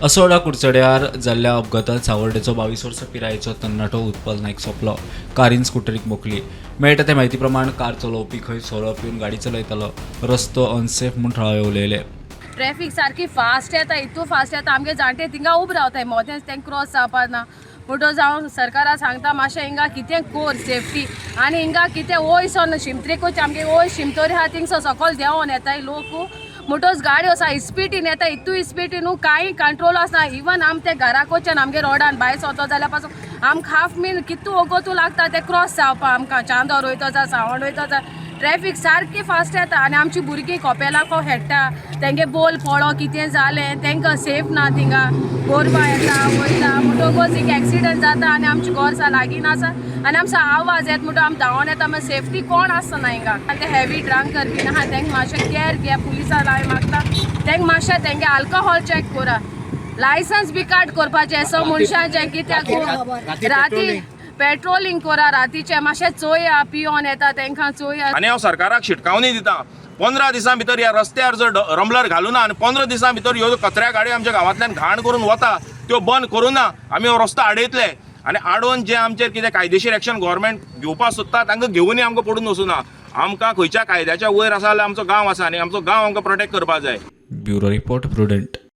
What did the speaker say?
असोडा कुडचड्यार जाल्ल्या अपघातांत सावर्डेचो 22 वर्सां पिरायेचो तरणाटो उत्पल नायक सोंपलो. कारीन स्कुटरीक मोखली. मेळटा ते म्हायती प्रमाण कार चलोवपी खंय सोरो पिवन गाडी चलयतालो. रस्तो अनसेफ म्हूण थळावे उलयले. ट्रॅफिक सारकी फास्ट येता, इतू फास्ट येता, आमगे जाणटे थिंगा उब रावताय, मोदेंच तेंक क्रॉस जावपा ना. म्हणटोच हांव सरकारा सांगता, मातशें हिंगा कितें कोर सेफ्टी आनी हिंगा कितें वयसोन शिमत्रेकूच आमगे वयर शिमतोरी आहा, थिंगसो सकल देंवोन येताय लोक. म्हणटोच गाडयो आसा स्पिडीन येता, इतू स्पिडीन न्हू, कांय कंट्रोल आसना. इवन आम ते घराकोच्यान आमगे रोडान भायर सरतो जाल्यार पासून आमकां हाफ मीन कितू वगतू लागता ते क्रॉस जावपा. आमकां चांदोर वयतो जावं सावंड वयतो जावं, ट्रॅफिक सारकी फास्ट येता आनी आमची भुरगीं कोपेलाको खेळटा, तेंगे बोल पडो कितें जालें तेंकां सेफ ना. थिंगा गोरवां येता वयता, म्हणटकूच एक एक्सिडंट जाता आनी आमची घरसां लागीं आसा आनी आमचो आवाज येता म्हणटो आमी धांवोन येता. मागीर सेफ्टी कोण आसना हिंगा. आनी ते हेवी ड्रंक करपी आहा तेंकां मातशें कॅर घे. पुलिसां हांवें मागता, तेंकां मातशें तेंगे अल्कोहोल चॅक करा, लायसन्स बी काट करपाचें असो मनशाचें कित्याक राती पेट्रोलिंग करा, रातीचें मातशें चोया, पियोन येता तेंकां चोया. आनी हांव सरकाराक शिटकावणी दिता, 15 दिसां भितर ह्या रस्त्यार जर रंबलर घालूना आनी 15 दिसां भितर ह्यो कचऱ्या गाडयो आमच्या गांवांतल्यान घाण करून वता त्यो बंद करूं ना, आमी हो रस्तो आडयतले आनी आडोवन जे आमचेर कितें कायदेशीर एक्शन गव्हर्मेंट घेवपाक सोदता तांकां घेवनूय आमकां पडून वचूना. आमकां खंयच्या कायद्याच्या वयर आसा जाल्यार आमचो गांव आसा आनी आमचो गांव आमकां प्रोटेक्ट करपाक जाय. Bureau report, Prudent.